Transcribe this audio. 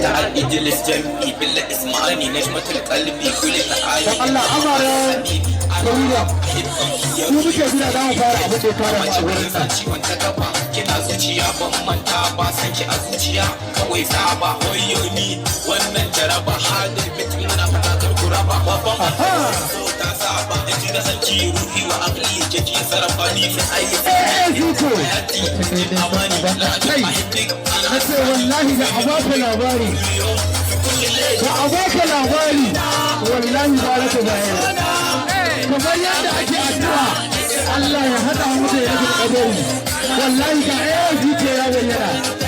Ta'al ijlis jambi bil ismani najmatul qalbi kulli ta'ali. Dan Allah, amaren William, ku muke jira, za mu fara abin da ya fara mu a wurin nan. Ciwon ta gaba kina zuciya, ban manta ba, san ki a zuciya kawai saba. Wayo ni wannan jaraba, hadin mutum muna fata kar ku raba, babban so ta saba in ji da san ki, ruhi wa aqli ke ki sarrafa ni fi ayi. Eh, Ziko. Amani. Kai, na ce wallahi da a baka labari, da a baka labari, wallahi ba na ka bayar. Kamar yadda ake addu'a Allah ya haɗa mu da yadda kadari, wallahi ga eh Ziko ya bayyana.